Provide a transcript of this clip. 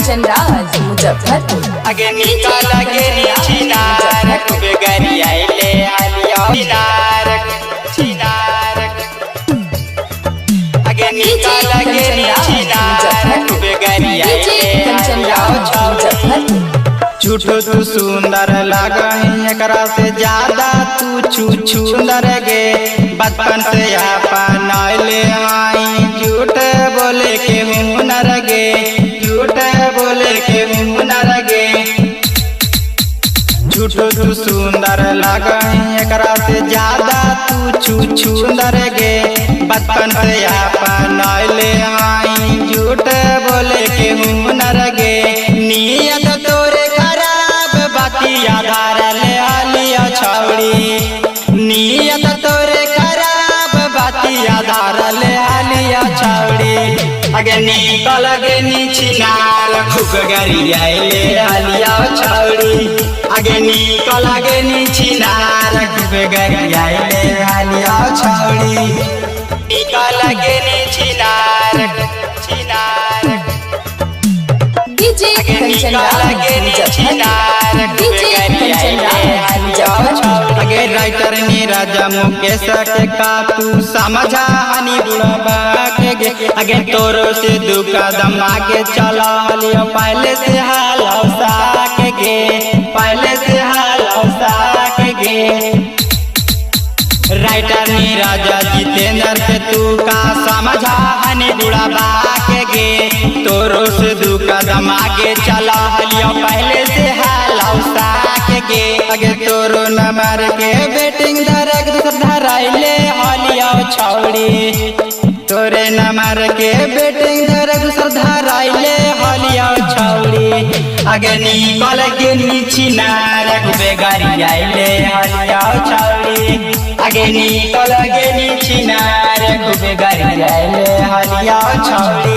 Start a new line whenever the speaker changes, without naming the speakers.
कंचन राज मुजफ्फरपुर।
अगे निकल गे छिनार खूब गरियाइले हलिया छिनार छिनार। अगे निकल गे छिनार खूब
डीजे
गरियाइले
कंचन
हलिया
राज
छौड़ी।
मुजफ्फरपुर।
झूठो तू सुंदर लागही, एकरा से ज्यादा तू छू सुंदर गे। बचपन से अपन ले आई झूठ बोले के हुनर गे, झूठ बोले के हुनर गे। झूठो तू सुंदर लागही, एकरा से ज्यादा तू छू सुंदर गे। बचपन से अपन ले आई झूठ बोले के हुनर गे। नियत तोरे खराब बातिया धारल आलिया छौड़ी, नियत तोरे खराब बातिया धारल आलिया छौड़ी। अगे निकल गे छिनार खूब गरियाइले आलिया छौड़ी। अगे निकल गे छिनार खूब गरियाइले आलिया छौड़ी। निकल गे छिनार छिनार।
डीजे
अगे
कंचन
निकल
राज
गे
मुजफ्फरपुर।
छिनार खूब
डीजे कंचन
गरियाइले
राज
आलिया
मुजफ्फरपुर।
छौड़ी। अगे राइटर नी राजा मुकेश के का तू समझा हनी बुढ़बा के गे। अगे तोरो से दू कदम आगे चला हलियो पहले से हाल के गे, पहले से हाल के गे। राइटर नी राजा जितेंद्र के तू का समझा हनी बुढ़बा के गे। तोरो से दू कदम आगे चला हलियो पहले से हाल के गे। अगे तोरो नंबर के बेटिंग धरक दूसर धराइले हलियो छौड़ी। तोरे नंबर के बेटिंग धरक दूसर धराइले हलियो छौड़ी। अगे निकल गे छिनार खूबे गरियाइले हलियो छौड़ी। अगे निकल गे छिनार खूबे गरियाइले हलियो छौड़ी।